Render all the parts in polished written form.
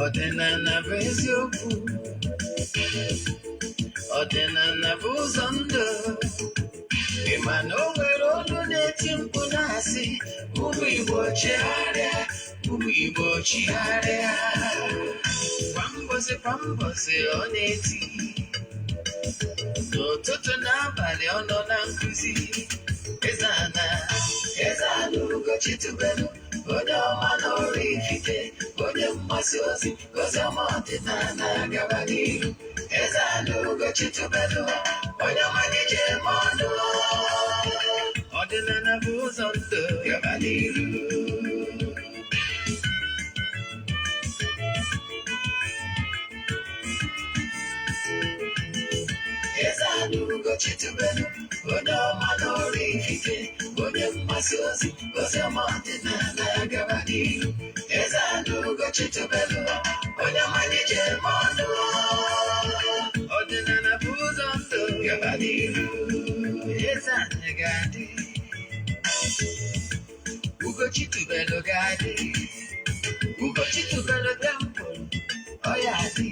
Ọdịnala bụ eziokwu. Ọdịnala bụ ụzọ ndụ. Ị ma na o nwere olu na-eti mkpu na-asị, ụmụ Igbo chigharịa, ụmụ Igbo chigharịa. Kwa mbọsị kwa mbọsị ọ na-eti. N'ụtụtụ na abalị ọ nọ na nkụzi. Eze-Ana, Eze-Ana Ugochi tubelu, onye ọma na Oraifite, onye mgbasa ozi, ozi ọma ọdịnala gaba n'ihu. Eze-Ana Ugochi tubelu, onye ọma na-eje eme ọnụ. Ọdịnala bụ ụzọ ndụ gaba n'ihu. Eze-Ana Ugochi tubelu, onye ọma na Oraifite, onye mgbasa ozi, ozi ọma ọdịnala gaba n'ihu. Eze-Ana Ugochi tubelu, onye ọma na-eje eme ọnụ. Ọdịnala bụ ụzọ ndụ gaba n'ihu. Eze-Ana ga-adị, Ugochi tubelu ga-adị, Ugochi tubelu temple, ọ ya adị.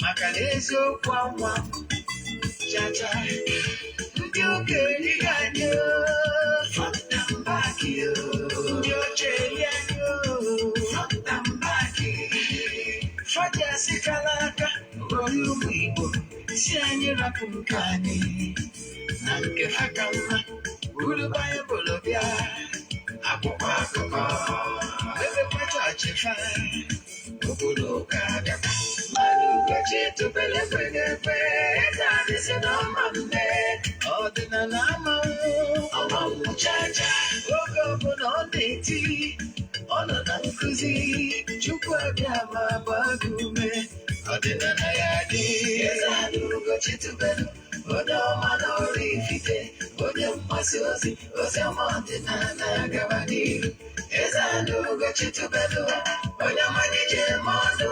Maka na eziokwu anwa chacha, ndị ụka erighị anyị o, front and back o, ndị ọcha eri anyị o, front and back. Fọdụ asịkala aka ghọrọ ụmụ Igbo, si anyị rapụ nke anyị na nke ha ka mma. Buru Baịbụl bịa, akwụkwọ akụkọ, mepekwa chọọchị fa, obodo ụka bịakwa. Mmadụ Ugochi tubelu ekweghị ekwe, eze anyị si na ọma mme, ọdịnala amanwụ, ọmanwụ chacha. Oge ọbụla ọ na-eti, ọ nọ na nkụzi, Chukwu abịa ma gbaa gị ume, ọdịnala ya dị. Eze anyị Ugochi tubelu, onye ọma na Oraifite, onye mgbasa ozi, ozi ọma ọdịnala gaba n'ihu. Eze anyị Ugochi tubelu, onye ọma na-eje eme ọnụ.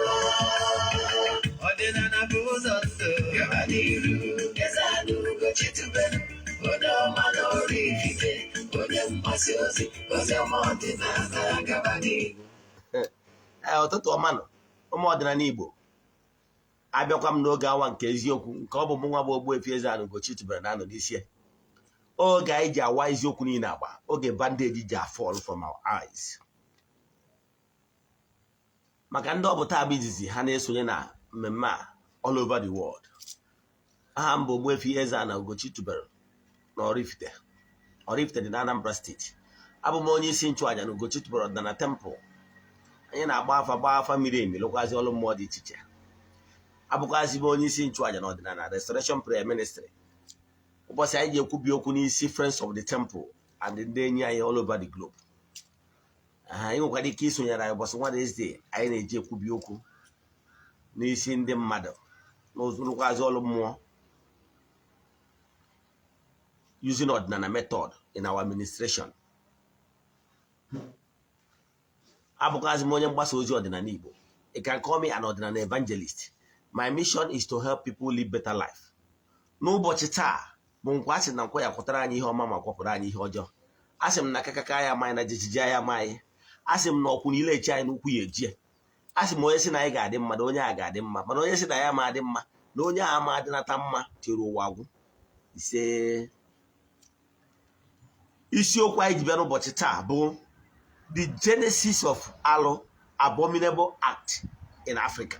Ọdịnala bụ ụzọ ndụ gaba n'ihu. Eze anyị Ugochi tubelu, onye ọma na Oraifite, onye mgbasa ozi, ozi ọma ọdịnala gaba n'ihu. Ee, ụtụtụ ọma nọ, ụmụ ọdịnala Igbo. Abịakwa m n'oge awa nke eziokwu, nke ọ bụ mụ nwa bụ Ogbuefi Eze-Ana Ugochi tubelu na-anọ n'isi ya. Oge anyị ji awa eziokwu niile agba, oge bandage ji fall from our eyes. Maka ndị ọ bụ taa bụ izizi ha na-esonye na mmemme a all over the world, aha m bụ Ogbuefi Eze-Ana Ugochi tubelu na Oraifite. Oraifite dị na Anambra Steeti. Abụ m onye isi nchụaja na Ugochi tubelu ọdịnala temple. Anyị na-agba afa, gbaa afa miri emi, lụkwazi ọrụ mmụọ dị iche iche. Abụkwazị m onye isi nchụaja na ọdịnala Restoration Prayer Ministry. Ụbọchị anyị ji ekwubi okwu n'isi Friends of the Temple and ndị enyi anyị all over the globe. Anyị nwekwara ike isonyere anyị ụbọchị Wednesday anyị na-eji ekwubi okwu n'isi ndị mmadụ n'ụzụrụkwazị ọrụ mmụọ using ọdịnala method in our administration. Abụkwazị m onye mgbasa ozi ọdịnala Igbo. You can call me an ọdịnala evangelist. My mission is to help people live better life. N'ụbọchị taa bụ nkwa asị na nkwa ya kwụtara anyị ihe ọma ma kwapụrụ anyị ihe ọjọọ. Asị m na akakaka ya amaghị na jijiji ya amaghị. Asị m na ọkwụ niile echi anyị n'ukwu ya ejie. Asị m onye sị na anyị ga-adị mma na onye a ga-adị mma, mana onye sị na ya ma adị mma na onye a ama adịnata mma tiri ụwa agwụ. Ise, isiokwu anyị ji bịa n'ụbọchị taa bụ the genesis of alụ, abominable act in Africa.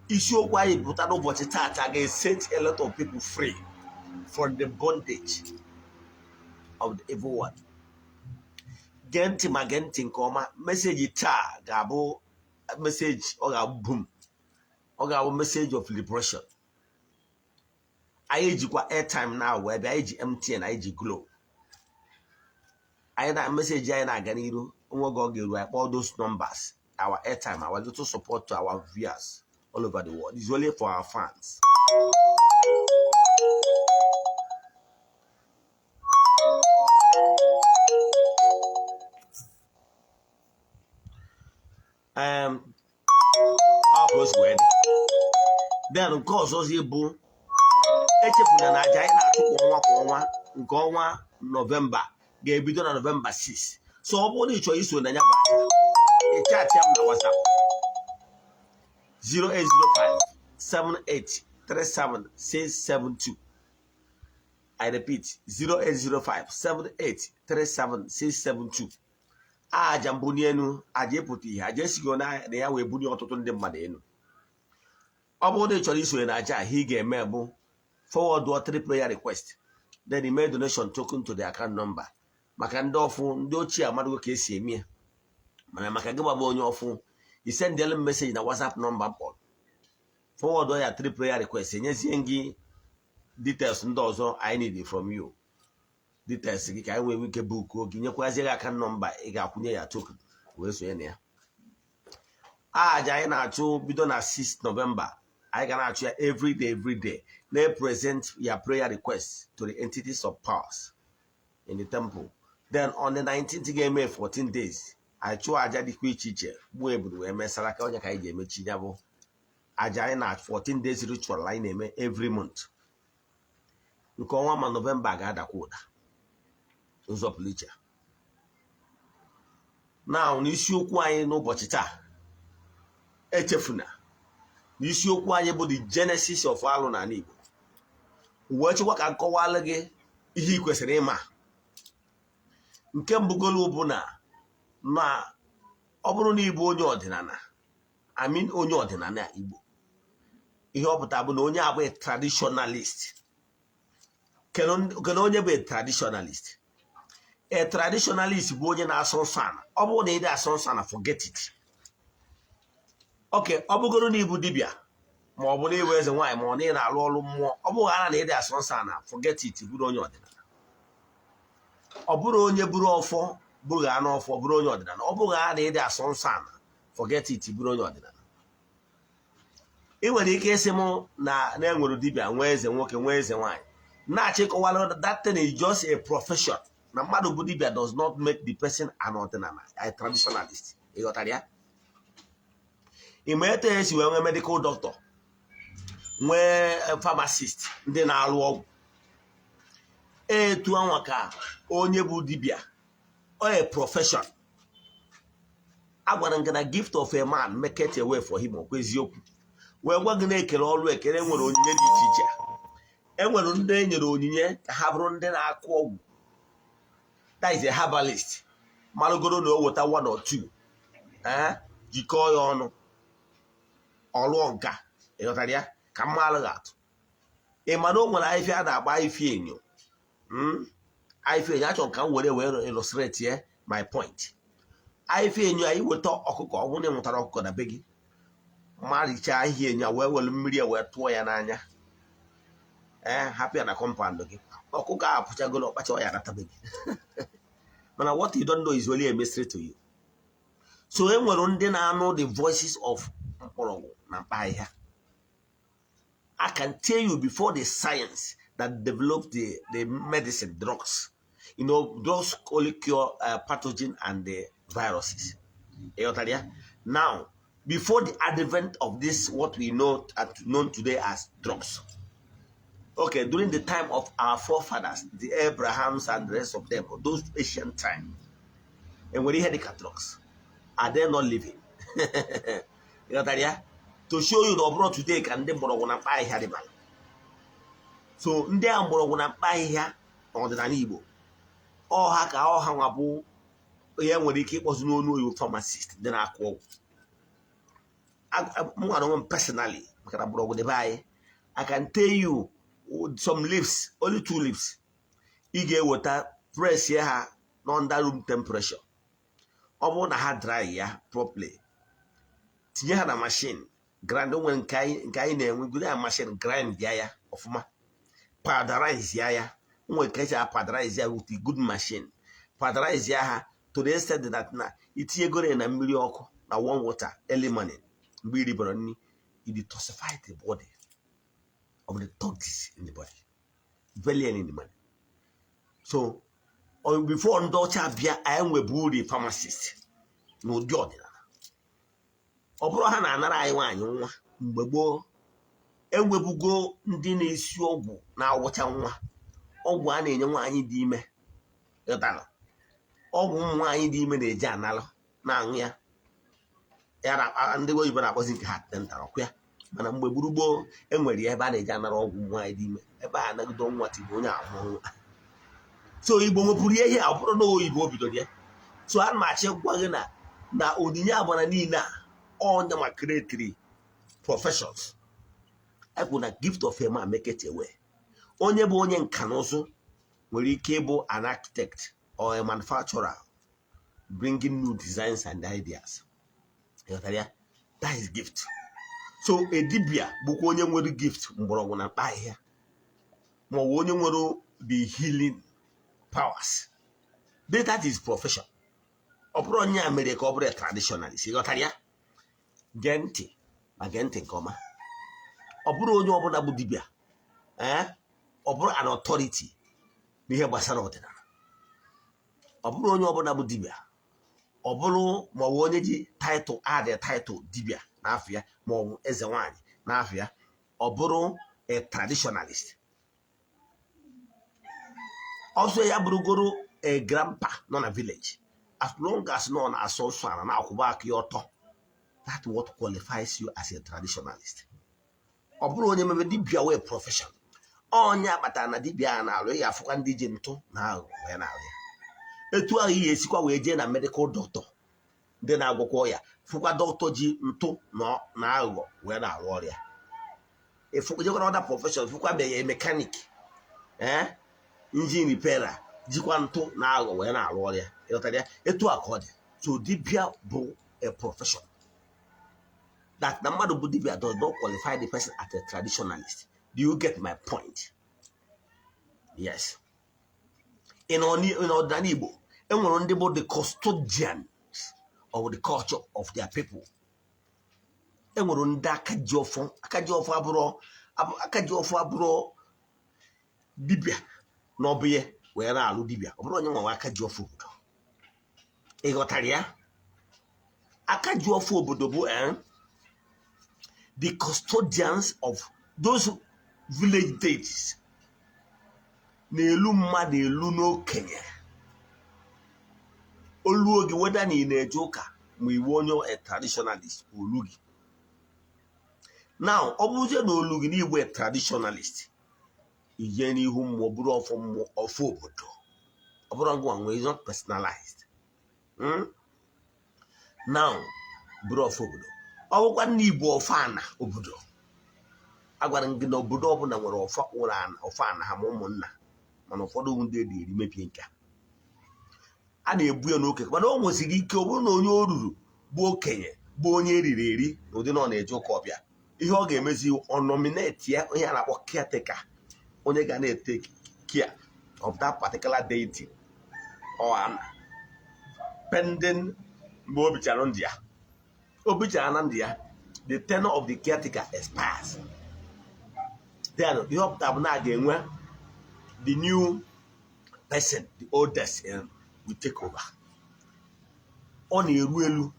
Isiokwu anyị pụta n'ụbọchị taa ga-set a lot of people free from the bondage of the evil one. Gee ntị ma gee ntị nke ọma. Message taa ga-abụ message ọ ga-abụ boom, ọ ga-abụ message of liberation. Anyị ejikwa airtime na wee bịa, anyị ji MTN, anyị ji Glo. Anyị na message anyị na-aga n'iru nwa oge ọ ga-eru anyị kpọọ those numbers, our airtime, our little support to our viewers all over the world. It's only for our fans. Ọ ka o si wee dị. Then nke ọzọzi bụ echefuna na aja anyị na-achụ kwa ọnwa kwa ọnwa, nke ọnwa Nọvemba ga-ebido na Nọvemba 6. So ọ bụrụ na ị chọrọ iso na ya bụ aja, ị chat ya m na WhatsApp 0805 7837 672. I repeat, 0805 7837 672. Aja mbuni elu, aja ịpụta ihe, aja esigo na ya wee bunye ọtụtụ ndị mmadụ elu. Ọ bụrụ na ị chọrọ isonye na aja a, ihe ị ga-eme bụ forward three prayer request, then email donation token to the account number. Maka ndị ọfụ, ndị ochie amadụgo ka esi eme ya, mana maka gị gbagba onye ọfụ, i sendịela m message na WhatsApp number mkpọrọ, forward ya three prayer request, enyezie gị details ndị ọzọ I need from you, details gị, ka anyị nwee ike book gị, nyekwazie gị account number ị ga-akwụnye ya token wee sonye na ya. Aja anyị na-achụ bido na 6 November, anyị ga na-achụ ya every day, every day, na-present your prayer request to the entities of powers in the temple. Then on the 19th ga-eme 14 days, anyị chụọ aja dịkwa iche iche, gbuo ebulu wee mesara ka onye ka anyị ji emechi ya bụ aja anyị na 14 days ritual anyị na-eme every month. Nke ọnwa ma November ga-adakwa ụda ụzọ pụrụ iche. Na n'isiokwu anyị n'ụbọchị taa, echefuna n'isiokwu anyị bụ the genesis of alụ n'ala Igbo. Wee chịkwa ka nkọwalụ gị ihe ị kwesịrị ịma. Nke mbụgolu bụ na ọ bụrụ na ịbụ onye ọdịnala, I mean onye ọdịnala Igbo, ihe ọ pụtara bụ na onye abụghị traditionalist. Kedu onye bụ traditionalist? A traditionalist bụ onye na-asọ nsọ ala. Ọ bụrụ na ị dị asọ nsọ ala, forget it. Okay, ọ bụgoro na ịbụ dibịa, ma ọ bụ na ịbụ eze nwaanyị, ma ọ na ị na-alụ ọrụ mmụọ, ọ bụghị ara na ịdị asọ nsọ ala, forget it, bụrụ onye ọdịnala. Ọ bụrụ onye bụrụ ọfọ, bụrụ anụ ọfọ, bụrụ onye ọdịnala. Ọ bụghị ara na ịdị asọ nsọ ala, forget it, bụrụ onye ọdịnala. Ị nwere ike ịsị m na na-enwere dibịa, nwee eze nwoke, nwee eze nwaanyị, na-achọ ịkọwara that thing is just a profession, na mmadụ bụ dibịa does not make the person an ọdịnala, a traditionalist. Ị ghọtara ya? Ị ma etu esi wee nwee medical doctor, nwee pharmacist, ndị na-arụ ọgwụ? Etu anwa ka onye bụ dibịa, a profession. A gwara m gị na gift of a man make it a way for him. Ọkwa eziokwu? Wee gwa gị na-ekele ọrụ ekele, nwere onyinye dị iche iche. Enwere ndị e nyere onyinye ka ha bụrụ ndị na-akụ ọgwụ, that is a herbalist, marụgoro na o weta one or two, ee, jikọọ ya ọnụ, ọlụọ nka. Ịghọtara ya? Ka mma alụghị atụ. Ị ma na o nwere ahịfịa a na-agba ahịfịa enyo? Ahịfịa enyo, achọrọ ka m were wee illustrate ya my point. Ahịfịa enyo, anyị weta ọkụkọ, ọ bụrụ na ị nwụtara ọkụkọ na be gị, marichaa ahịhịa enyo a, wee were mmiri wee tụọ ya n'anya, ee, hapụ ya na compound gị, ọkụkọ ahụ apụchagolo ọkpacha ọ ya anatabe gị. Mana what you don't know is only a mystery to you. So e nwere ndị na-anụ the voices of mkpọrọgwụ na mkpa ahịhịa. I can tell you, before the science that developed the medicine, drugs, drugs only cure pathogen and the viruses. Ịghọtara ya? Now, before the advent of this, what we know known today as drugs, okay, during the time of our forefathers, the Abrahams and the rest of them, those ancient time, enwere ihe dịka drugs? Are they not living? Ịghọtara ya? To show you na ọ bụrụ today ka ndị mgbọrọgwụ na mkpa ahịhịa dịbara. So ndị a mgbọrọgwụ na mkpa ahịhịa n'ọdịnala Igbo, ọha ka ọha nwa bụ ihe nwere ike ịkpọzi n'onu oyibo pharmacist, ndị na-akụ ọgwụ. M nwere onwe m personally, maka na mgbọrọgwụ debe anyị, I can tell you some leaves, only two leaves, ị ga-eweta, press ya ha n'under room temperature. Ọ bụrụ na ha dry ya properly, tinye ha na machine grind. O nwere nke anyị na-enwe gụrụ ya machine grind ya ya ọfụma, powderize ya ya. O nwere ka esi powderize ya with a good machine, powderize ya ha to the extent that na itinyegoro ya na mmiri ọkụ, na warm water, early morning mgbe iribara nri, it detoxify the body of the toxins in the body very early in the morning. So before ndị ọcha bịa, anyị nweburi pharmacist n'ụdị ọdịnala. Ọ bụrụ ha na-anara anyị nwaanyị nwa mgbe gboo, enwebugo ndị na-esi ọgwụ na-awụcha nwa, ọgwụ a na-enye nwaanyị dị ime. Ịghọtara? Ọgwụ ụmụ nwaanyị dị ime na-eji analụ na-aṅụ ya. Ya na ndị oyibo na-akpọzi nke ha ntara ọkụ ya. Mana mgbe gburugburu, enwere ya ebe a na-eji anara ọgwụ ụmụ nwaanyị dị ime, ebe a anagide nwa tigbo onye amụọ nwa. So Igbo nwepụrụ ihe a, ọ bụrụ na oyibo bidoro ya. So ana m achọ ịgwa gị na onyinye agbara niile a, onye ma create professions. Ekwu na gift of a man make it a way. Onye bụ onye nka na ụzụ nwere ike ịbụ an architect or a manufacturer bringing new designs and ideas. Ịghọtara ya? That is gift. So a dibia bụkwa onye nwere gift mgbọrọgwụ na mkpa ahịhịa, ma ọ bụ onye nwere the healing powers. That is profession. Ọ bụrụ onye a mere ka ọ bụrụ a traditionalist. Ịghọtara ya? Gee ntị ma gee ntị nke ọma. Ọ bụrụ onye ọbụla bụ dibia, ee, ọ bụrụ an authority n'ihe gbasara ọdịnala. Ọ bụrụ onye ọbụla bụ dibia, ọ bụrụ ma ọ bụ onye ji title, adị title dibia n'afọ ya, ma ọ bụ eze nwanyị n'afọ ya, ọ bụrụ a traditionalist. Ọsọ ya bụrụgoro a grandpa nọ na village, as long as nọ na-asọ nsọ ala, na-akwụba aka ya ọtọ, that what qualifies you as a traditionalist. Ọ bụrụ onye mebe dibia wee profession, onye akpatara na dibia a na-alụ ya, afụkwa ndị ji ntụ na aghụghọ wee na-alụ ya. Etu ahụ ihe esikwa wee jee na medical doctor, ndị na-agwọkwa ọya, fụkwa dọkịta ji ntụ na aghụghọ wee na-arụ ọrịa. Jekwara other profession, fụkwa be mechanic, ee, engine repairer jikwa ntụ na aghụghọ wee na-arụ ọrịa. Ịghọtara ya? Etu a ka ọ dị. So dibia bụ a profession. That na mmadụ bụ dibia does not qualify the person as a traditionalist. Do you get my point? Yes. In ọdịnala Igbo, enwere ndị bụ the custodians of the culture of their people. Enwere ndị aka ji ọfọ. Aka ji ọfọ abụrụ, aka ji ọfọ abụrụ dibịa na ọbụ ya wee na-alụ dibịa. Ọ bụrụ onye nwe aka ji ọfọ obodo. Ị ghọtara ya? Aka ji ọfọ obodo bụ the custodians of those village deities. Na-elu mmadụ elu n'okenye olu oge, weda na ị na-eje ụka ma iwu onye a traditionalist, olu gị now, ọ bụrụzie na olu gị n'igwe traditionalist, ije n'ihu mmụọ, bụrụ ọfọ mmụọ, ọfọ obodo. Ọ bụrụ ngwa nwee is not personalized. Now bụrụ ọfọ obodo, ọ bụkwa nna Igbo, ọfọ ana obodo. Agwara m gị na obodo ọbụla nwere ọfọ, nwere ana, ọfọ ana ha, ma ụmụnna. Mana ụfọdụ ndị eri eri mebie nke a na-ebu ya n'oke. Mana o nwesịrị ike ọ bụrụ na onye o ruru bụ okenye, bụ onye eriri eri na ụdị na ọ na-eje ụka ọbịa, ihe ọ ga-emezi, ọ nominate ya onye a na-akpọ caretaker, onye ga na-etake care of that particular deity or ana, pending mgbe o bichara ndụ ya. O bichara na ndụ ya, the tenure of the caretaker expires. Then ihe ọ pụtara bụ na a ga-enwe the new person, the oldest will take over. Ọ na-eru elu,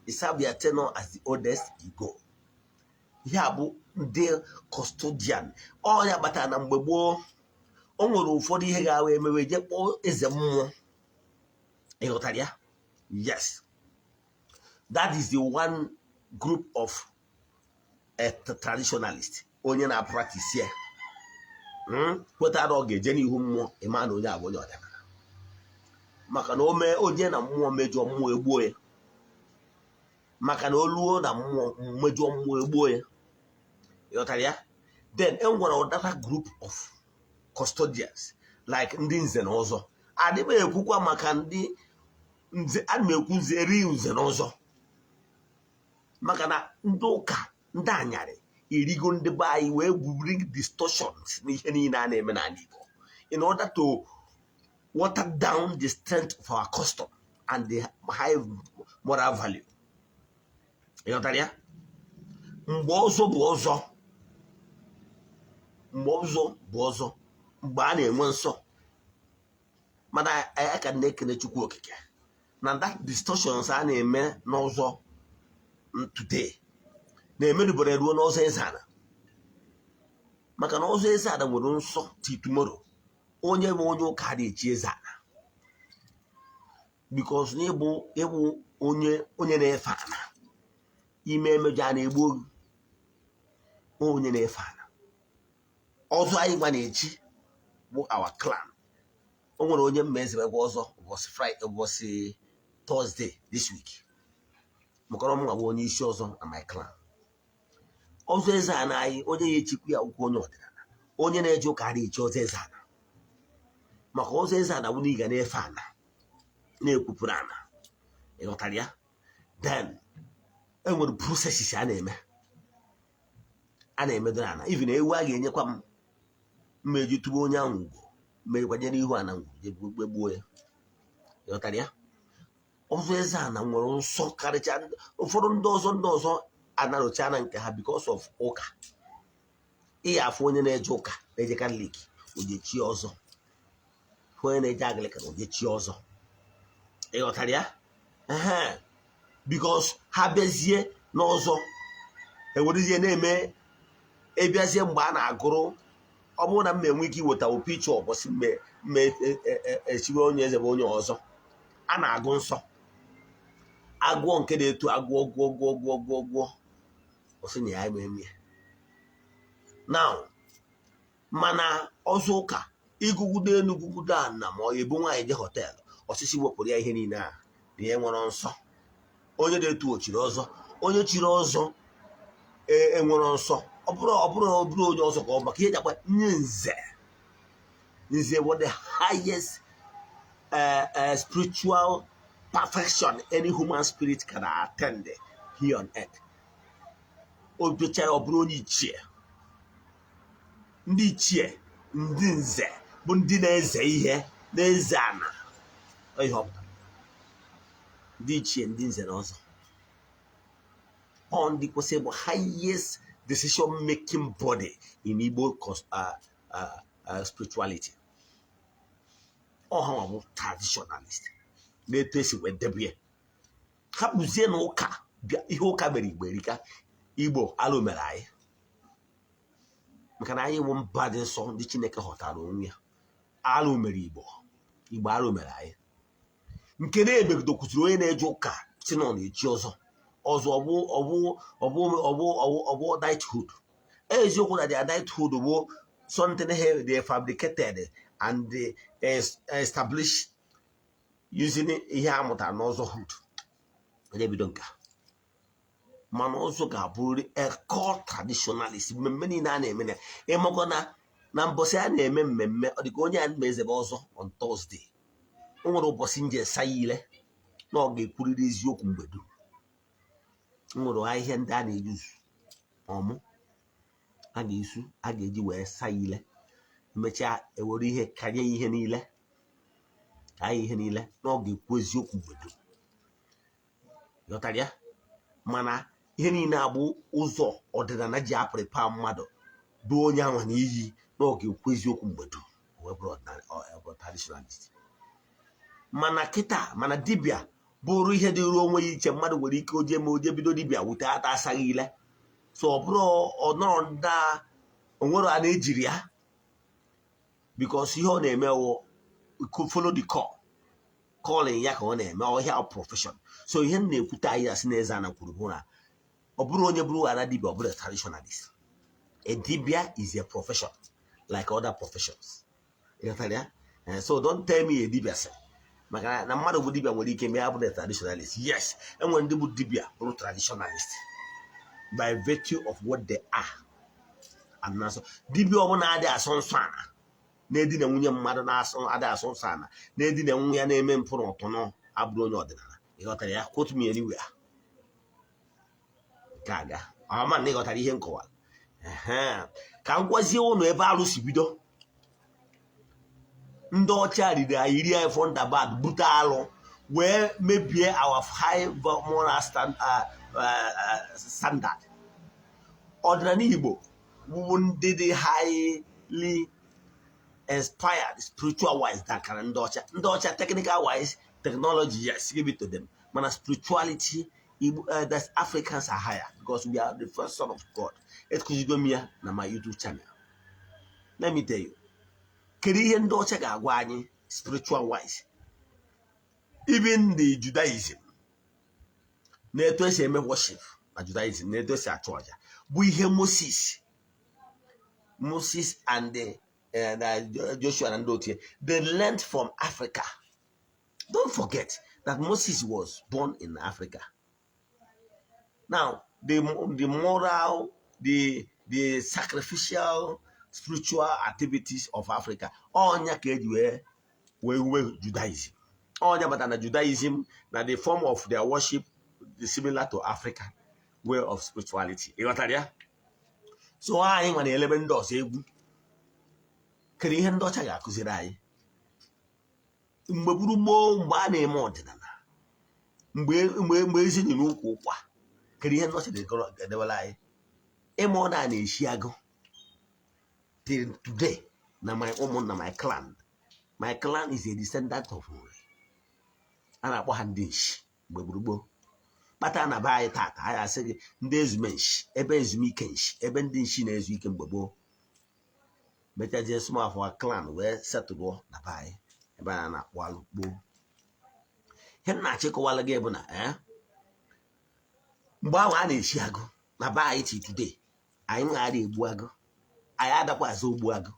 you serve your tenure as the oldest, you go. Ihe a bụ ndị custodian. Ọ ya kpatara na mgbe gboo, o nwere ụfọdụ ihe ga-awa emewe, jee kpọọ eze mmụọ. Ị ghọtara ya? Yes, that is the one group of a traditionalist, onye na-practice ya kwetara na ọ ga-eje n'ihu mmụọ. Ịma na onye abụ onye ọdịnala, maka na o mee onye na mmụọ mejọ, mmụọ egbuo ya. Maka na o luo na mmụọ mmejọ, mmụọ egbuo ya. Ịghọtara ya? Then e nwere other group of custodians, like ndị nze na ọzọ. Adị m ekwukwa maka ndị nze, ana m ekwu nze eri nze na ọzọ, maka na ndị ụka, ndị anyarị erigo ndị be anyị wee bring distortions n'ihe niile a na-eme n'ala Igbo in order to water down the strength of our custom and the high moral value. Ịghọtara ya? Mgbe ọzọ bụ ọzọ, mgbe ọzọ bụ ọzọ, mgbe a na-enwe nsọ. Mana anyị ka na-ekene Chukwu Okike na that distortions a na-eme n'ọzọ today na-emerubere ruo n'ọzọ eze ala, maka na ọzọ eze ala nwere nsọ till tomorrow. Onye bụ onye ụka dị echi eze ala. Because na ịbụ onye na-efe ana, ime emejọ, a na-egbu ogu. Onye na-efe ana ọzọ anyị gwa na-echi bụ our clan. O nwere onye mma ezebekwa ọzọ ụbọchị Friday, ụbọchị Thursday this week, maka na ọmụnwa bụ onye isi ọzọ na my clan. Ọzọ eze ana anyị, onye ya echikwu ya akwụkwọ, onye ọdịnala, onye na-eje ụka na-echi ọzọ eze ana, maka ọzọ eze ana bụ na ị ga na-efe ana, na-ekwupụrụ ana. Ịghọtara ya? Then enwere processes a na-eme, a na-emedoro ana. Even ewu a ga-enyekwa m mmeji tụba onye ahụ ugwo mmejikwanye n'ihu ana ngwu gbuo ya. Ịghọtara ya? Ọzọ eze ana nwere nsọ karịcha. Ụfọdụ ndị ọzọ anarocha na nke ha because of ụka. Ị afụ onye na-eje ụka, na-eje Catholic, ojechi ọzọ, fụ onye na-eje Anglican, ojechi ọzọ. Ịghọtara ya? Ehe, because ha bịazie n'ọzọ, ewerezie na-eme. Ebiazie mgbe a na-agụrụ, ọ bụrụ na m enwe ike iweta pichọ ụbọchị mme echiwe onye eze bụ onye ọzọ, a na-agụ nsọ, agụọ nke na-eto, agụọ, gụọ, gụọ, gụọ, gụọ, gụọ, ọ sị na ya eme ya now. Mana ọzọ ụka, ịgụgide elu, gụgide ana, ma ọ ebu nwaanyị je hotel, ọsịsị wepụrụ ya ihe niile a na ihe nwere nsọ. Onye na-etu ochiri ọzọ, onye chiri ọzọ enwere nsọ. Ọ bụrụ onye ọzọ ka ọ maka ihe ji akpa nye nze. Nze bụ the highest spiritual perfection any human spirit can attend here on earth. O bịachara, ọ bụrụ onye ichie. Ndị ichie, ndị nze bụ ndị na-eze ihe, na-eze ana. Ọ ihe ọ pụtara, ndị ichie, ndị nze na ọzọ, ọ ndị kwesịrị bụ highest decision making body in Igbo spirituality. Ọ ha nwa bụ traditionalist na-etu esi wee debe ya. Hapụzie na ụka bịa, ihe ụka mere Igbo erika. Igbo, alụ mere anyị, maka na anyị bụ mba dị nsọ, ndị Chineke ghọtara onwe ya. Alụ mere Igbo. Igbo, alụ mere anyị. Nke na-emegidokwuziri onye na-eje ụka si na ọ na-echi ọzọ ọzọ, ọbụ ọbụ ọbụ ọbụ ọbụ ọbụ knighthood. Eziokwu na their knighthood bụ something they fabricated and they established using ihe a mụtara n'ọzọ hood. Onye bido nka, mana ọzọ ga-abụrịrị a core traditionalist. Mmemme niile a na-eme na ịmakọ na mbọsị a na-eme mmemme, ọ dịka onye a na ezebe ọzọ on Thursday, o nwere ụbọchị nje sa ya ile na ọ ga-ekwurịrị eziokwu mgbe dum. O nwere ahịhịa ndị a na-eyuzu ọmụ a ga-esu, a ga-eji wee sa ya ile. Emechaa, ewere ihe kanye ihe niile ka ihe niile na ọ ga-ekwu eziokwu mgbe dum. Ghọtara ya? Mana ihe niile agbụ ụzọ ọdịnala ji aprịpa mmadụ bụ onye anwa na iyi na ọ ga-ekwu eziokwu mgbe dum, wee bụrụ ọdịnala, ọ bụ traditionalist. Mana kịta, mana dibịa bụrụ ihe dịrị onwe ya iche. Mmadụ nwere ike oje ma oje bido dibịa wute ata asaghị ile, so ọ bụrụ ọ nọrọ ndị onwere a na-ejiri ya, because ihe ọ na-eme wụ follow the call, calling ya ka ọ na-eme ọhịa profession. So ihe m na-ekwute anyị asị na eze ana kwuru bụ na ọ bụrụ onye bụrụ ana dibịa, ọ bụrụ traditionalist. A dibia is a profession like other professions. Ịghọtara ya? So don't tell me a dibia sị, maka na mmadụ bụ dibia nwere ike mee abụrụ traditionalist. Yes, enwere ndị bụ dibia bụrụ traditionalist by virtue of what they are. And na so dibia ọbụla adị asọ nsọ ana, na-edina nwunye mmadụ, na-asọ adị asọ nsọ ana, na-edina nwunye ya, na-eme mpụ na ọtụnụ, abụrụ onye ọdịnala. Ịghọtara ya? Quote me anywhere. Nke aga ama na ịghọtara ihe nkọwa. Ka m gwazie ụnụ ebe arụ si bido. Ndị ọcha riri anyị, rie anyị fundabad, bute alụ wee mebie our high moral standard. Ọdịnala Igbo wụ ndị dị highly inspired spiritual wise dakara ndị ọcha. Ndị ọcha, technical wise, technology, yes, give it to them, mana spirituality, Igbo, that Africans are higher because we are the first son of God. Ekuzigo m ya na my YouTube channel. Let me tell you, kedu ihe ndị ọcha ga-agwa anyị spiritual wise? Even the Judaism, na etu esi eme worship na Judaism, na etu esi achụ aja, bụ ihe Moses and the Joshua and ndị otu ya, they learned from Africa. Don't forget that Moses was born in Africa. Now, the moral, the sacrificial, spiritual activities of Africa, ọnya ka eji wee Judaism. Ọnya bata na Judaism na the form of their worship is similar to African way of spirituality. Ị ghọtara ya? So anyị nwa na-elebe ndị ọzọ egwu. Kedu ihe ndị ọcha ga-akụziri anyị? Mgbe gburu gboo, mgbe a na-eme ọdịnala, mgbe ezi nyere ụkwụ ụkwa, kedu ihe ndị ọcha ga-edewere anyị? Ịma ọ na na-eshi agụ till today na my ụmụnna, my clan is a descendant of Nri. A na-akpọ ha ndị nshi mgbe gburugburu. Kpata na be anyị tata, anyị asị gị ndị ezume nshi, ebe ezumike nshi, ebe ndị nshi na-ezu ike mgbe gboo. Mechazie, small of our clan wee setụlụọ na be anyị ebe a na-akpọ alụ gboo. Ihe m na-achịkọwala gị bụ na mgbe ahụ a na-eshi agụ na be anyị, till today anyị nweghara egbu agụ, anyị adakwa azụ ogbu agụ,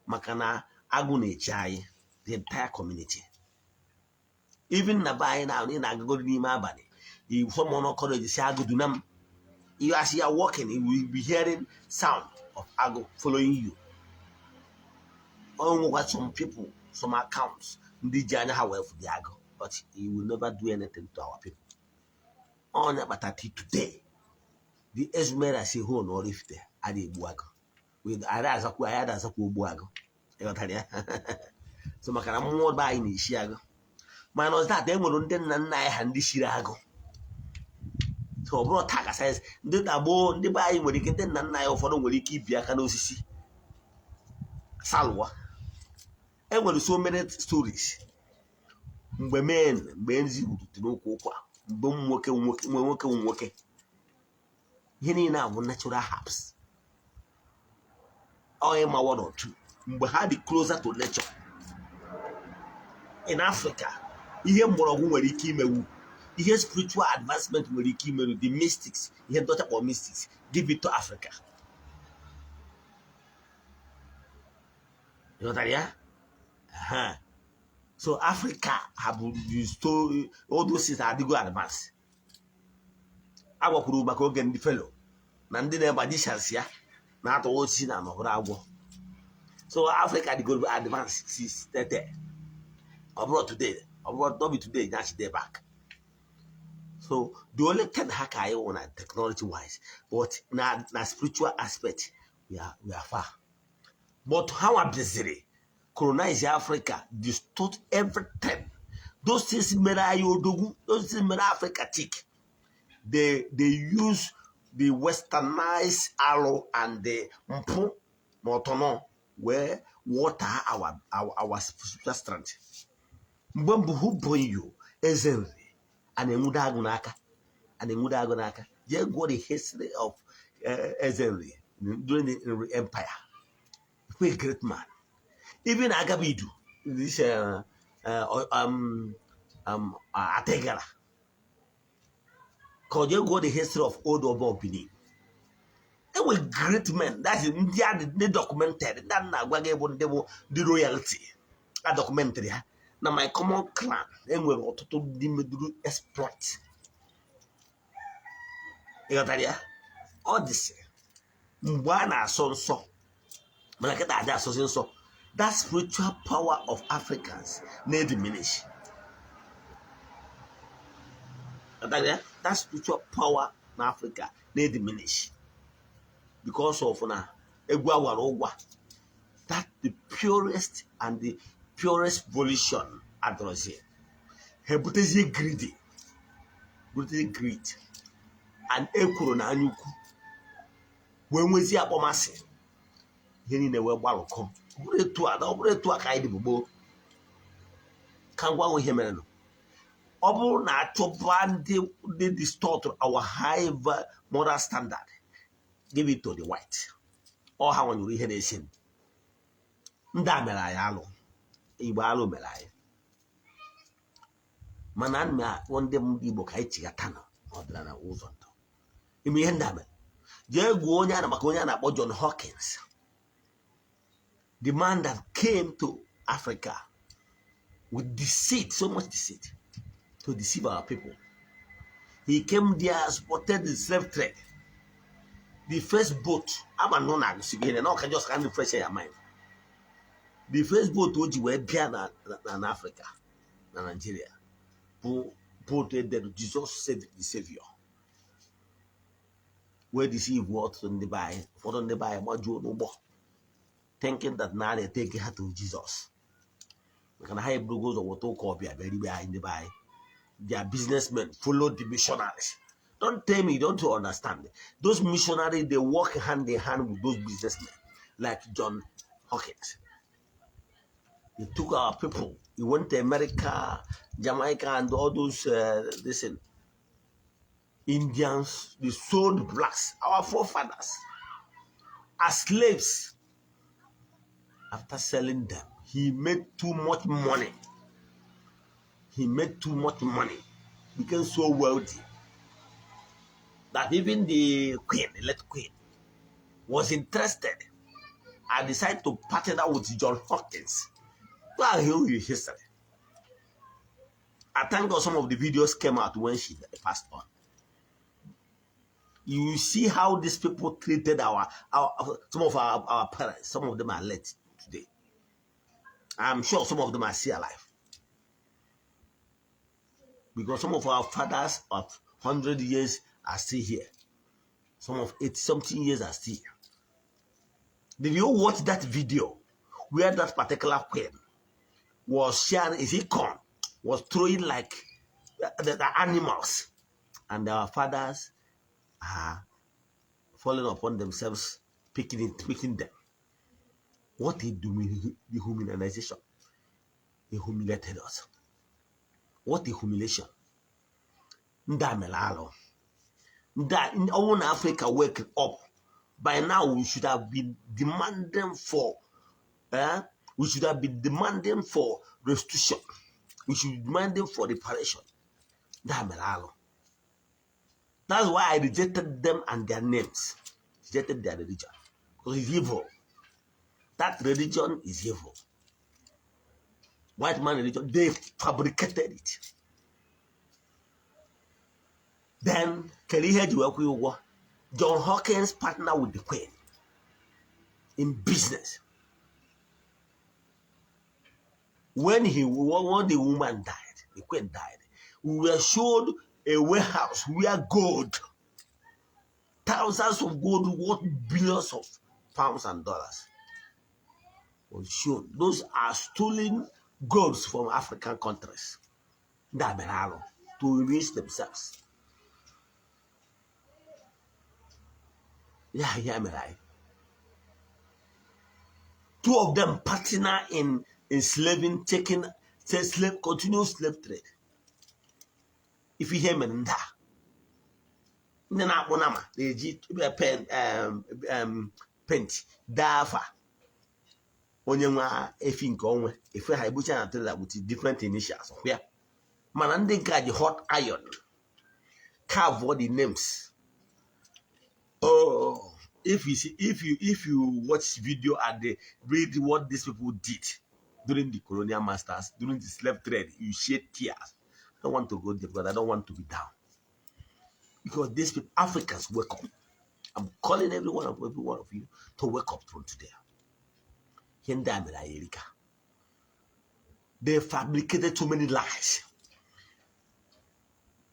maka na agụ na-eche anyị, the entire community. Even na be anyị na ị na-agagoro n'ime abalị, someone courage si agụ duna m, you, as you are walking, you will be hearing sound of agụ following you. O nwekwa some people, some accounts, ndị ji anya ha wee fụ the agụ, but he will never do anything to our people. Ọnya kpata till today, the Ezumere as a whole na Oraifite adịghị egbu agụ. Anyị azakwa, anyị adazakwa ogbu agụ. Ịghọtara ya? So maka na mmụọ be anyị na-eshi agụ. Minus that, e nwere ndị nna nna anyị ha ndị shiri agụ. So ọ bụrụ taa ka sayensị ndị na gboo, ndị be anyị nwere ike, ndị nna nna anyị ụfọdụ nwere ike ibi aka n'osisi salụwa. E nwere so many stories mgbe men, mgbe nzi rute n'ụkwụ ụkwa, mgbe ụmụ nwoke nwoke nwe nwoke nwe nwoke, ihe niile a bụ natural herbs. Ọ ịma one or two mgbe ha dị closer to nature in Africa, ihe mgbọrọgwụ nwere ike imewu, ihe spiritual advancement nwere ike imeru, the mystics, ihe ndị ọcha kpọrọ mystics, give it to Africa. Ịghọtara ya? Aha. So Africa have the story, all those things adịgo advance. A gwakwuru maka oge ndị Pharaoh na ndị na-magicians ya na-atụwa osisi na n'ọbụrụ agwọ. So Africa dịgo advance since tete, ọ bụrụ today, ọ bụrụ not be today na back. So the only thing ha ka anyị wụ na technology wise, but na spiritual aspect, we are far. But ha bịaziri colonize Africa, distort everything. Those things mere anyị odogwu, those things mere Africa tick, they use the westernized alụ and the mpụ na ọtọnọ wee water our spiritual strength. Mgbe mbụ, who born you, Eze Nri, a na-enwude agụ n'aka, a na-enwude agụ n'aka. Jee gụọ the history of Eze Nri during the Nri Empire, a great man. Even Agabidu, this Ategara, ka ọ jee gụọ the history of old Oba of Benin. They were great men. That is ndị a ndị documented. Ndị a na-agwa gị bụ ndị bụ ndị royalty a documented ha. Na my common clan, enwere ọtụtụ ndị meduru exploit. Ịghọtara ya? Ọ dịsị mgbe a na-asọ nsọ, mana kịta adị asọzi nsọ. That spiritual power of Africans na-ediminish. Ịghọtara ya? That spiritual power na Africa na-ediminish because of na egwu awara ụgwa, that the purest and the purest volition adọrọzie ha, ebutezie greedy, butezie greed and ekworo na anya ukwu, wee nwezie akpọmasị, ihe niile wee gbalụkọ. Ọ bụrụ etu a, ọ bụrụ etu a ka anyị dị bụ gboo. Ka ngwa ahụ, ihe mere nụ, ọ bụrụ na achọba ndị distort our high moral standard, give it to the white. Ọ ha nwanyere ihe na-esi ndị a mere anyị alụ. Igbo, alụ mere anyị. Mana ana m akpọ ndị m Igbo ka anyị chighata n'ọdịnala ụzọ ndụ. Ime ihe ndị a mere. Jee gụọ onye a na maka onye a na-akpọ John Hawkins, the man that came to Africa with deceit, so much deceit, to deceive our people. He came there, supported the slave trade. The first boat, ama nọ na agụsị ihe na ọka, just can refresh your mind. The first boat o ji wee bịa na Africa, na Nigeria, bụ boat edere "Jesus Save the Savior", wee deceive ọtụtụ ndị be anyị. Ụfọdụ ndị be anyị gbajuo n'ụgbọ, thinking that na a na-eteke ha to Jesus, maka na ha eburugo ụzọ weta ụka ọbịa bịa ribe anyị. Ndị be anyị, their businessmen follow the missionaries. Don't tell me you don't understand. Those missionaries, they work hand in hand with those businessmen like John Hawkins. They took our people. He went to America, Jamaica and all those listen, Indians. They sold blacks, our forefathers, as slaves. After selling them, he made too much money. He made too much money, became so wealthy that even the queen, the late queen, was interested and decided to partner with John Hawkins. Go and hear his history. I thank God some of the videos came out when she passed on. You see how these people treated our some of our parents. Some of them are late today. I'm sure some of them are still alive. Because some of our fathers of 100 years are still here. Some of 80 something years are still here. Did you watch that video where that particular queen was sharing, is it corn? Was throwing like the animals, and our fathers are falling upon themselves, picking it, picking them. What a dehumanization. He humiliated us. What a humiliation. Ndị a mere alụ. Ndị a, ọnwụ na Africa wake up. By now we should have been demanding for we should have been demanding for restitution. We should be demanding for reparation. Ndị a mere alụ. That's why I rejected them and their names. Rejected their religion. Because it's evil. That religion is evil. White man religion, they fabricated it. Then, kedu ihe eji wee kwụọ ụgwọ? John Hawkins partner with the queen in business. When the woman died, the queen died, we were showed a warehouse where gold, thousands of gold worth billions of pounds and dollars, was shown. Those are stolen goods from African countries. Ndị a mere alụ to enrich themselves. Ya mere anyị. Two of them partner in enslaving, taking, say slave, continue slave trade. If ihe mere ndị a, ndị na-akpụ nama na-eji pen paint dee afa onye nwe efi nke onwe efe ha ebucha na trailer with different initials ya. Mana ndị nke a ji hot iron carve all the names. Oh, if you see, if you watch video and they read what these people did during the colonial masters, during the slave trade, you shed tears. I don't want to go there because I don't want to be down. Because these people, Africans, wake up. I'm calling every one of you to wake up from today. Ihe ndị a mere anyị erika. They fabricated too many lies.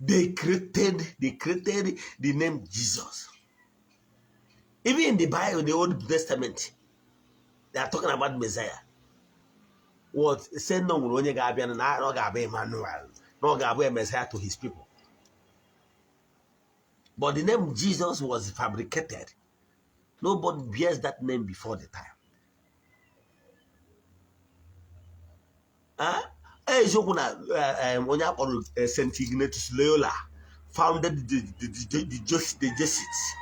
They created the name Jesus. Even in the Bible, the Old Testament, they are talking about Messiah. What say no nwere onye ga-abịa na ọ ga-abụ Emmanuel, na ọ ga-abụ a Messiah to his people. But the name Jesus was fabricated. Nobody bears that name before the time. Eziokwu na onye akpọrọ Saint Ignatius Loyola founded the Jesuits.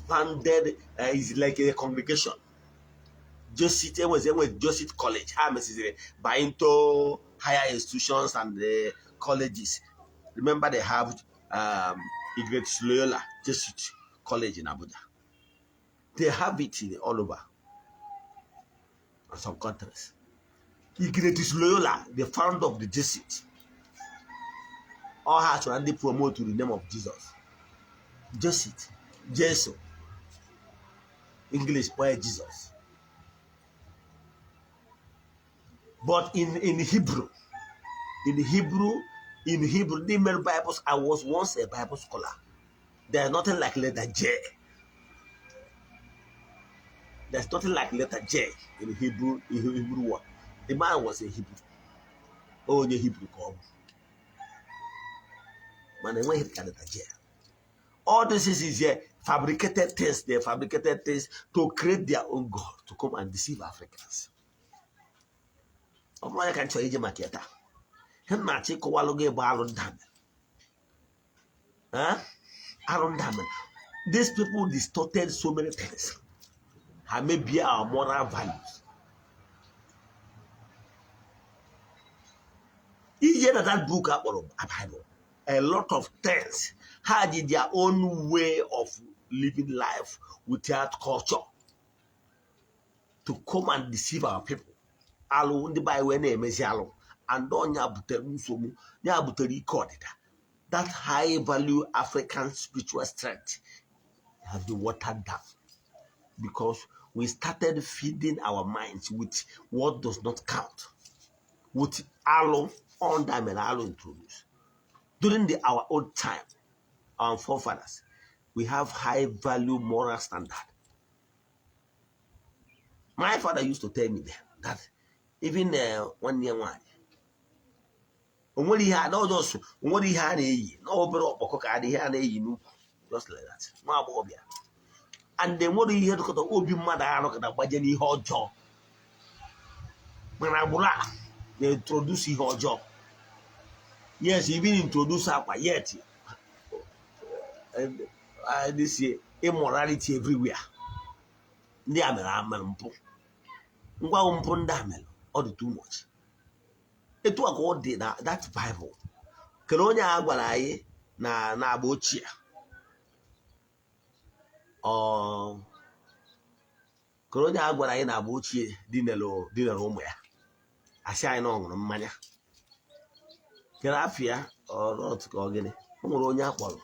Founded is like a congregation. Jesuit, enwezi Jesuit College. Ha mesiziri by into higher institutions and the colleges. Remember, they have Ignatius Loyola Jesuit College in Abuja. They have it in all over some countries. Ignatius Loyola, the founder of the Jesuit, all has to only promote to the name of Jesus. Jesuit, Jesu, English where Jesus. But in Hebrew, the male Bibles, I was once a Bible scholar. There's nothing like letter J. There's nothing like letter J in Hebrew, in Hebrew word. The man was a Hebrew. Oh, the Hebrew called. Man, when he letter J. All this is here fabricated things. They fabricated things to create their own God to come and deceive Africans. Ọ bụrụ ya ka m chọrọ ije maka ya taa. Ihe m na-achọ ịkọwalụ gị bụ alụ ndamere. Alụ ndamere. These people distorted so many things. Ha mebie our moral values. Ije na that book akpọrọ Bible, a lot of things ha ji their own way of living life without culture to come and deceive our people. Alụ ndị be anyị wee na-emezi alụ and ọnya butere nsogbu, ya butere ike ọdịda. That high value African spiritual strength has been watered down because we started feeding our minds with what does not count, with alụ on alụ introduced. During our own time, our forefathers, we have high value moral standard. My father used to tell me that even 1 year one, onwere ihe a onwere ihe a na-eyi na obere ọkpọkọ ka adị ihe a na-eyi n'ukwu, just like that. Nwa agbọghọbịa and enwere ihe dịkọta obi mmadụ arụkọta gbaje n'ihe ọjọọ, mana agbụrụ a na-introduce ihe ọjọọ. Yes, even introduce akwa yet this immorality everywhere. Ndị a mere amere mpụ, ngwa mpụ ndị a mere ọ dị too much. Etu a ka ọ dị na that Bible. Kere onye a gwara anyị na na-agba ochie, ọ kere onye a gwara anyị na agba ochie dinere ụmụ ya, asị anyị na ọ ṅụrụ mmanya. Kere afịa ọrọt ka ọ gịnị, o nwere onye a kpọrọ,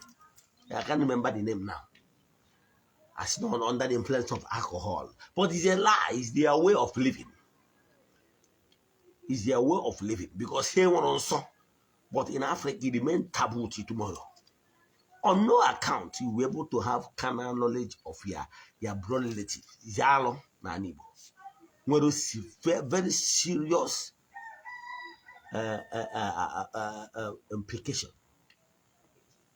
I can't remember the name now. As not under the influence of alcohol. But it's a lie. It's their way of living. It's their way of living. Because here one also, but in Africa, it remains taboo till tomorrow. On no account you were able to have carnal knowledge of your blood relative. Yalo na Igbo. Nwere very serious implication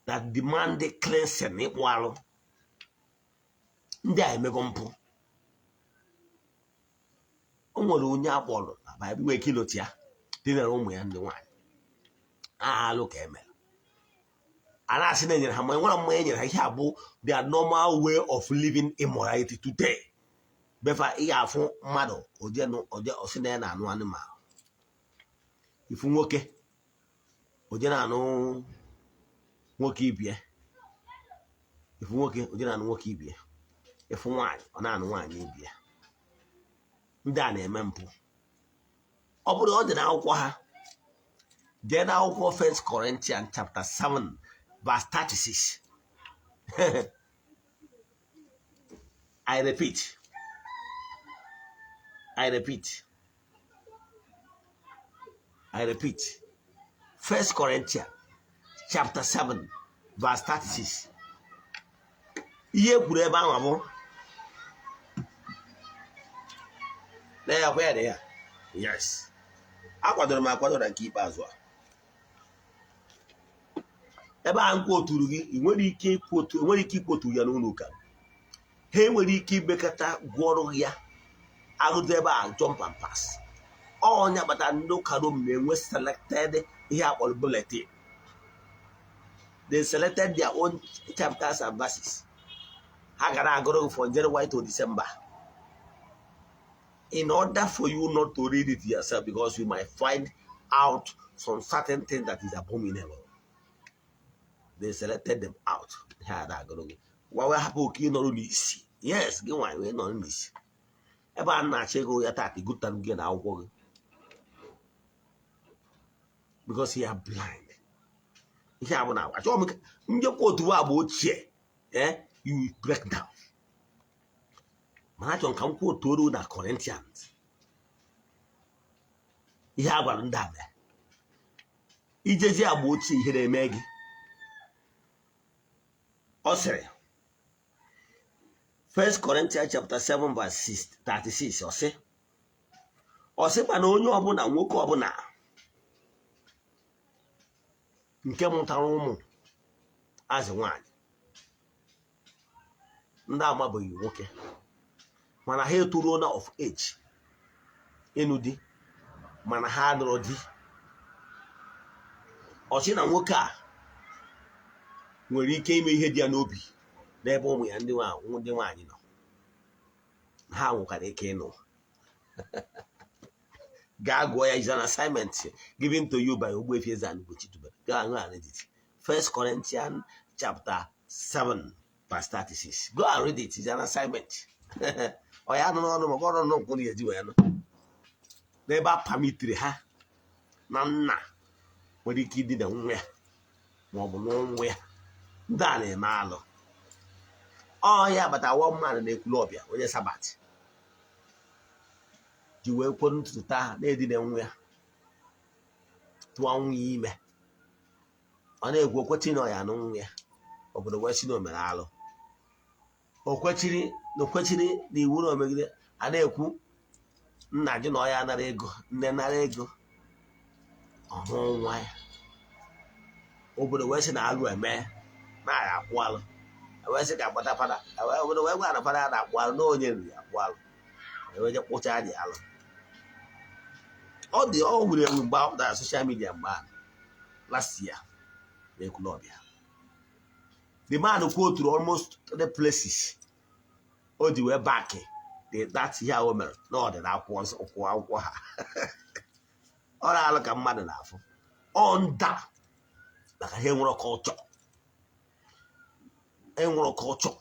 that demand the cleansing. Ịkpụ alụ. Ndị a emego mpụ. O nwere onye akpọrọ na Baịbụl nwere ike ilota ya dinara ụmụ ya ndị nwaanyị. Alụ ka emere. A na-asị na enyere ha mmanya, nwere mmanya enyere ha. Ihe a bụ their normal way of living immorality today. Befa ị ga-afụ mmadụ oje osi na ya na-anụ anụmanụ. Ifu nwoke oje na-anụ nwoke ibie. Ifu nwoke oje na-anụ nwoke ibie. Ifu nwaanyị ọ na-anụ nwaanyị ibie. Ndị a na-eme mpụ. Ọ bụrụ ọ dị n'akwụkwọ ha, jee n'akwụkwọ 1 Corinthians chapter 7 verse 36. I repeat. I repeat. I repeat. 1 Corinthians chapter 7 verse 36. Ihe kwuru ebe ahụ bụ na ya kwa ya dị ya. Yes. Akwadoro m akwado na nke ikpeazụ a. Ebe a nkwa oturu gị, ị nwere ike ikwotu ya n'ụlọ ụka. Ha enwere ike imekọta gwọrọ ya agụdụ ebe a jump and pass. Ọnya kpatara ndị ụka Rom na-enwe selected ihe akpọrọ bulletin. They selected their own chapters and verses. Ha gara agụrụ from January to December. In order for you not to read it yourself, because you might find out some certain thing that is abominable, they selected them out. Ha na-agụrụ gị gwa wee hapụ oke ịnọrọ n'isi. Yes, gị nwaanyị wee nọrọ n'isi ebe a na-achọ ego ya taata igụtara gị na akwụkwọ gị, because you are blind. Ihe a bụ na achọghị m ka njekwa otu agba ochie, you will break down. Mana achọrọ m ka m kwuo otu oru na Corinthians, ihe a gwara ndị a mee ijezi agba ochie, ihe na-eme gị. Ọ sịrị, First Corinthians chapter 7 verse 6, 36, ọ sị mana onye ọbụla, nwoke ọbụla nke mụtara ụmụ azị nwanyị ndị amabeghị nwoke, mana ha etoruo na of age ịnụ di, mana ha nụrụ di, ọ sị na nwoke a nwere ike ime ihe dị ya n'obi n'ebe ụmụ ya ndị nwaanyị nọ. Ha nwekwara ike ịnụ. Gaa gụọ ya, is an assignment given to you by Ogbuefi Eze-Ana Ugochi Tubelu. Go and read it. First Corinthians chapter 7 verse 36. Go and read it. It's an assignment. Ọ ya nụ n'ọnụ maka ọrụ nkwụ na eji wee nụ n'ebe a pamitiri ha na nna nwere ike idina nwa ya ma ọ bụ n'ụmụ ya. Ndị a na-eme alụ. Ọ ya bata one man na-ekwulu ọbịa, onye Sabbath ji wee kwere ntutu taa na-edina nwa ya, tụọ nwunye ime. Ọ na-ekwu okwechiri na ọ ya anụ nwa ya. Obodo wee sị na o mere alụ. O kwechiri na okwechiri na iwu na omegide. A na-ekwu nna jụ na ọ ya nara ego, nne nara ego, ọhụ nwa ya. Obodo wee sị na alụ eme na ya akwụ alụ. Wee sị ka agbata fada. Obodo wee gwa na fada ya na-akwụ alụ na onye riri akwụ alụ. Ewee je kwụcha dị alụ. Ọ dị, ọ wuru ewu mgbe ọ pụtara social media mgbe ahụ last year na Ekwulọbịa. The man quoted almost three places o ji wee back the that ihe o mere na ọ dị n'akwụkwọ nsọ, akwụkwọ ha. Ọ na-alụ ka mmadụ na-afụ ọ nda maka ha enwere culture, enwere culture.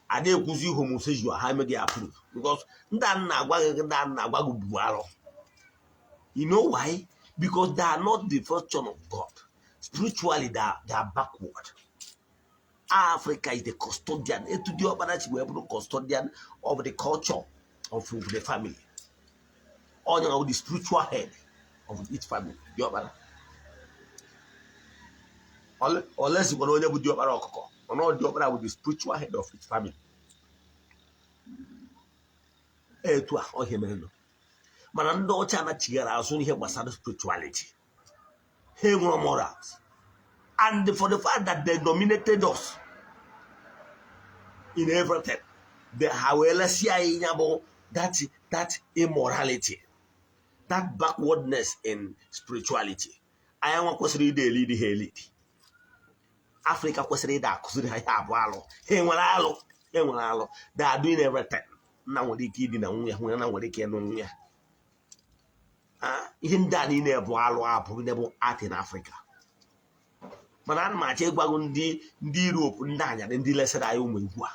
A na-ekwuzi homosexual, ha emeghị approve, because ndị a na-agwa gị, ndị a na-agwa gị bụ arụ. You know why? Because they are not the version of God. Spiritually, they are backward. Africa is the custodian. Etu diọkpara si wee bụrụ custodian of the culture of the family, onye ọ bụ the spiritual head of each family, diọkpara olezikwara onye bụ diọkpara ọkụkọ, mana ọ diọkpara bụ the spiritual head of each family. Etu a ọ ihe mere nụ. Mana ndị ọcha anachighara azụ n'ihe gbasara spirituality. Ha enwere morals, and for the fact that they dominated us in everything, they ha wee lesi anyị ya bụ that immorality, that backwardness in spirituality. Anyị nwa kwesịrị ide elidi ha elidi. Afrịka kwesịrị ịda akụziri ha ihe abụọ alụ. Ha enwere alụ, ha enwere alụ. They are doing everything. Nna nwere ike idina nwunye ya, nwunye na nwere ike ịnụ nwunye ya. Ihe ndị a niile bụ alụ, abụrụ art in Africa. Mana ana m achọ ịgwago ndị Europe, ndị anyarị, ndị lesịrị anyị ụmụ egwu a.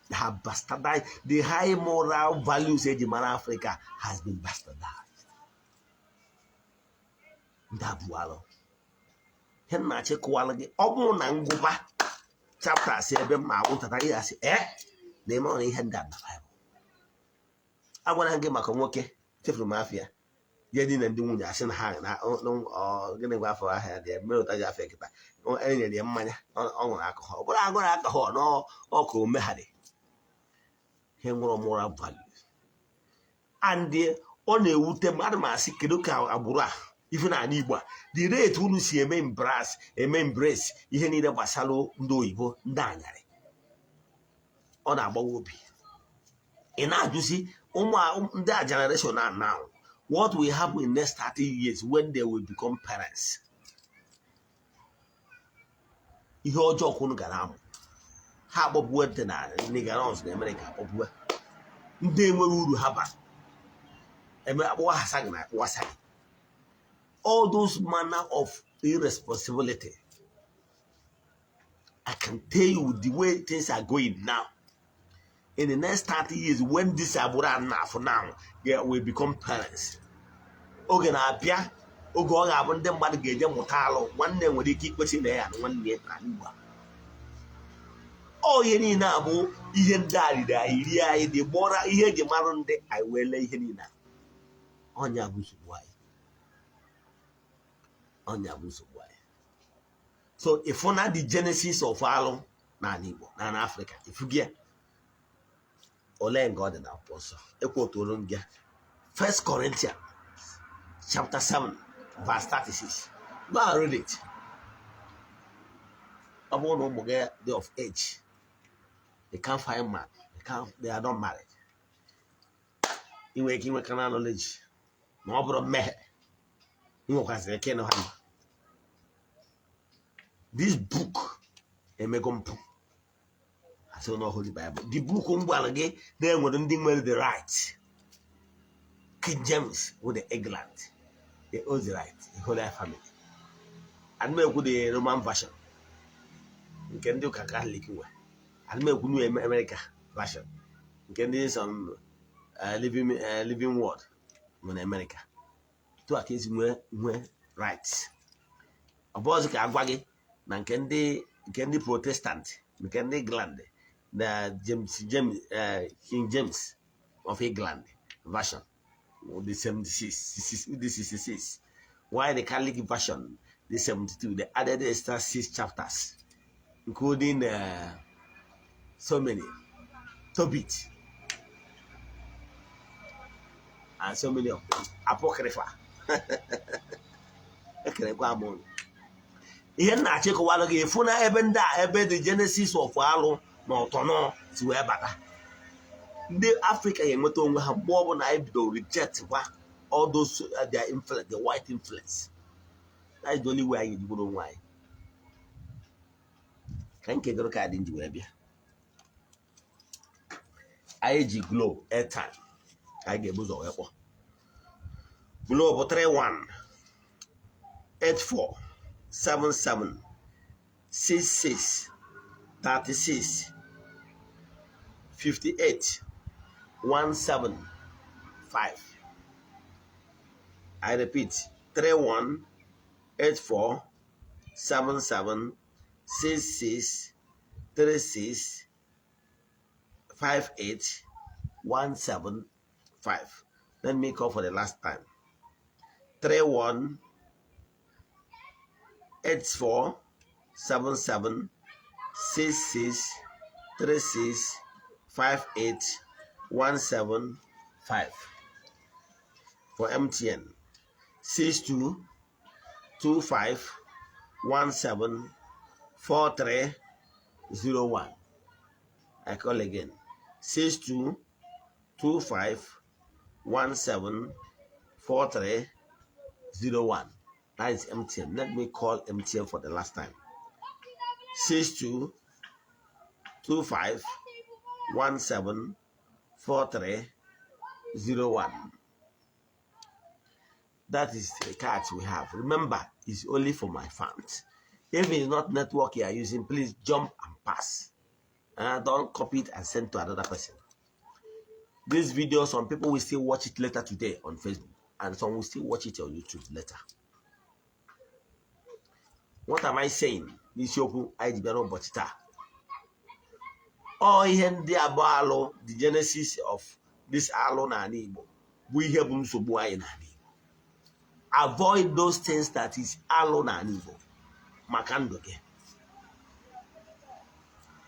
They have bastardized the high moral values eji mara Africa has been bastardized. Ndị abụọ alụ. Ihe m na-achọ ịkụwalụ gị, ọ bụrụ na ngụba chapters ebe m ma agwụ ntata ihe asị ee na-eme ọrụ ihe ndị a na Baịbụl, agwara m gị maka nwoke chefuru m afịa ya dị na ndị nwunye asị na ha na gịnị gwa afọ ahịa dị mere ụta ji afọ kịta. E nyere ya mmanya, ọ ṅụrụ alcohol. Ọ bụrụ agụrụ alcohol na ọka omegharị ha nwere moral values. And ọ na-ewute m. Ana m asị, kedu ka agbụrụ a ife na ala Igbo a, the rate unu si eme embrace, eme embrace ihe niile gbasara ndị oyibo, ndị anyarị, ọ na-agbawa obi. Ị na-ajụzi ụmụ ndị a generation a now, what will happen in next 30 years when they will become parents? Ihe ọjọọ kwunu gara amụ. Ha akpọpụwe ntị na niggerons na Amerịka, akpọpụwe ndị enweghị uru ha bara, eme akpọwa ha sagị na akpọwa sagị. All those manner of irresponsibility, I can tell you, the way things are going now, in the next 30 years, when this agbụrụ a na-afụ now, they will become parents, oge na-abịa, oge ọ ga-abụ ndị mmadụ ga-eje mụta alụ. Nwanne nwere ike ikpesi na ya na nwanne ya n'ala Igbo. Ọ ihe niile a bụ ihe ndị a riri anyị, rie anyị dị gbọra ihe eji marụ ndị anyị wee lee ihe niile a. Ọnya bụ nsogbu anyị, ọnya bụ nsogbu anyị. So ịfụ na the genesis of alụ n'ala Igbo na na Afrịka, ifugi ya ole nga ọ dị na Akwụkwọ Nsọ ekwoturu m gị, First Corinthians chapter 7 verse 36. Go and read it. Ọ bụrụ na ụmụ gị dị of age, they can't find man, they can't, they are not married, ị nwere ike inwe carnal knowledge ma ọ bụrụ mmehie, ị nwekwazịrị ike ịnụ ha. This book emego mpụ, asị na Holy Bible, the book m gwara gị na enwere ndị nwere the right. King James with the England, they own the right, the Holy Family. Adịm ekwu the Roman version nke ndị ụka Catholic nwe, adịm ekwu New America version nke ndị some Living Word nwe na America. Tu a ka esi nwee right. Ọ bụ ọzọ ka agwa gị na nke ndị Protestant, nke ndị England na James, King James of England version, the 76, the 66, while the Catholic version, the 72, they added extra six chapters, including so many Tobit and so many of them apocrypha. Ekerekwa m unu. Ihe m na-achịkọwalụ gị, ịfụ na ebe ndị a, ebe the genesis of alụ na ọtọnọ si wee bata. Ndị Afrịka ga-enweta onwe ha mgbe ọbụla anyị bidoro reject kwa all those their influence, the white influence. That is the only way anyị ga-ejigburu onwe anyị. Ka nke kaadị nji wee bịa, anyị ji Glo airtime. Anyị ga-ebu ụzọ wee kpọọ Glo bụ 31 84 77 66 36 58 17 5. I repeat, 31 84 77 66 36 58 17 5. Let me call for the last time. 31 84 77 66 36 58 17 5. For MTN, 62 25 17 43 01. I call again, 62 25 17 43 01. That is MTN. Let me call MTN for the last time. 62 25 17 43 01. That is the card we have. Remember, it's only for my fans. If it's not network you are using, please jump and pass. Don't copy it and send to another person. This video, some people will still watch it later today on Facebook, and some will still watch it on YouTube later. What am I saying? N'isiokwu anyị ji bịa n'ụbọchị taa, ọ ihe ndị abụọ alụ, the genesis of this alụ n'ala Igbo bụ ihe bụ nsogbu anyị n'ala Igbo. Avoid those things that is alụ n'ala Igbo maka ndụ gị,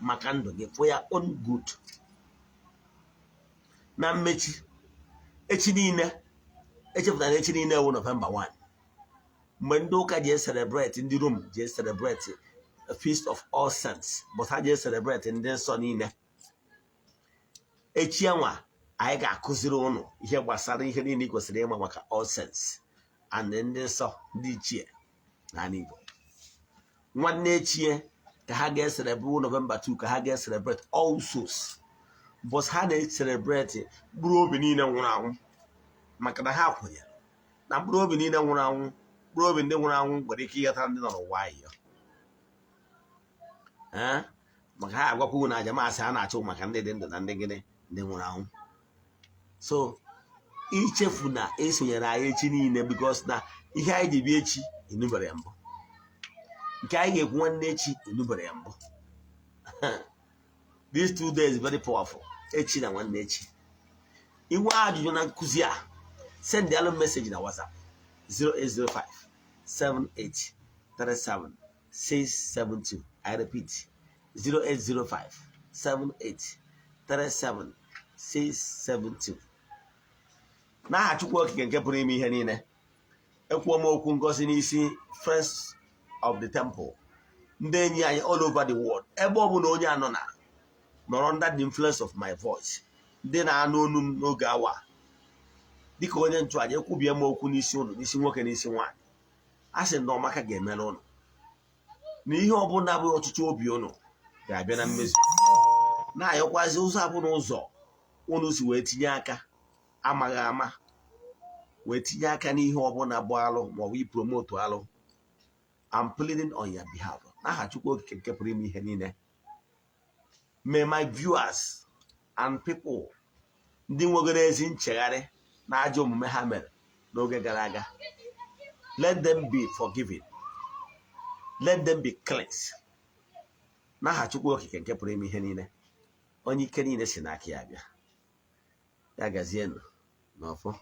maka ndụ gị, for your own good. Na mmechi, echi niile, echepụtara na echi niile wụ November 1, mgbe ndị ụka ji celebrate, ndị Rom ji celebrate Feast of All Saints, but ha ji celebrate ndị nsọ niile. Echi anwa, anyị ga-akụziri ụnụ ihe gbasara ihe niile ị kwesịrị ịma maka All Saints and ndị nsọ, ndị ichie n'ala Igbo. Nwanne echie, Ka ha ga-ecelebrate November 2, ka ha ga-ecelebrate All Souls, but ha na-ecelebrate mkpụrụ obi niile nwụrụ anwụ, maka na ha kwenyere na mkpụrụ obi niile nwụrụ anwụ, mkpụrụ obi ndị nwụrụ anwụ nwere ike ịghọta ndị nọ n'ụwa ayịyọ. Ee, maka ha agwakwu na aja mass a na-achụ maka ndị dị ndụ na ndị gịnị, ndị nwụrụ anwụ. So ichefu na esonyere anyị echi niile, because na ihe anyị ji bịa echi enubere ya mbụ, nke anyị ga-ekwu nwanne echi enubere ya mbụ. These 2 days very powerful, echi na nwanne echi. Inwe ajụjụ na nkụzi a, send alụ message na WhatsApp 0805 78 37 672. I repeat, 0805 78 37 672. N'aha Chukwu Okike nke pụrụ ime ihe niile, ekwuo m okwu ngozi n'isi Friends of the Temple, ndị enyi anyị all over the world, ebe ọ bụla onye anọ na nọrọ under the influence of my voice, ndị na-anụ olu m n'oge awa, dịka onye nchụaja, ekwubie m okwu n'isi ụnụ, n'isi nwoke, n'isi nwaanyị. A sị na ọmaka ga-emere ụnụ, na ihe ọbụla bụ ọchịchị obi ụnụ ga-abịa na mmezu. Na-ayọkwazi ụzọ abụ na ụzọ ụnụ si wee tinye aka amaghị ama, wee tinye aka n'ihe ọbụla bụ alụ maọbụ ipromote alụ, I'm pleading on your behalf n'aha Chukwu Okike nke pụrụ ime ihe niile. May my viewers and people ndị nwegoro ezi nchegharị na ajọ omume ha mere n'oge gara aga, let them be forgiven, let them be cleansed n'aha Chukwu Okike nke pụrụ ime ihe niile, onye ike niile si n'aka ya bịa. Ya gazienụ n'ọfọ.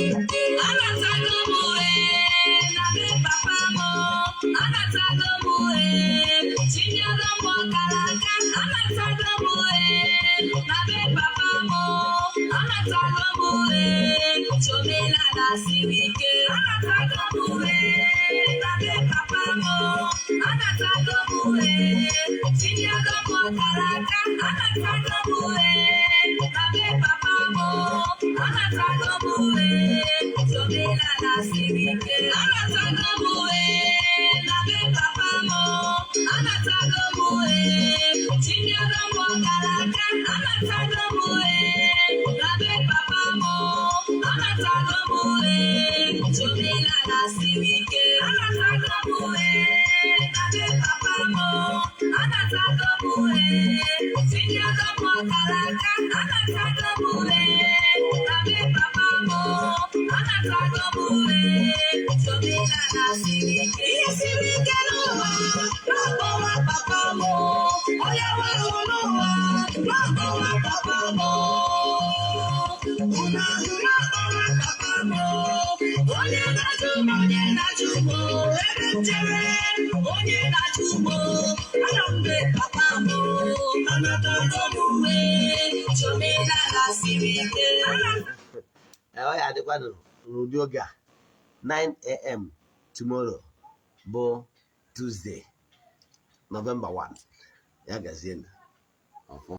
Anatago m ee na be papa m, anatago m ee, tinyere m ọkara aka. Anatago m ee na be papa m, anatago m ee, chomelala siri ike. Anatago m ee na be papa m, anatago m ee, tinyere m ọkara aka. Anatago m ee na be papa m, anatago m ee, chomelala siri ike. Anatago m ee na be papa m, anatago m ee, tinyere m ọkara aka. Anatago m ee na be papa m, anatago m ee, chomelala siri ike. Anatago m ee na be papa m, anatago m ee, tinyere m ọkara aka. Anatago m ee na be papa m, anatago m ee, chomelala siri ike. Ihe siri ike n'ụwa, na-akpọwa papa m. Onye nwere n'ụwa, na-akpọwa papa m. Unu ahụ, na-akpọwa papa m. Onye na-ajụ m, onye na-ajụ m ebe m jere, onye na-ajụ m, anọ m be papa m. Anatago m uwe, chomelala siri ike. Ee, ọ ya adịkwa n'ụdị oge a, 9 a.m. tomorrow bụ Tuesday, November 1. Ya gazienụ, ọfọ.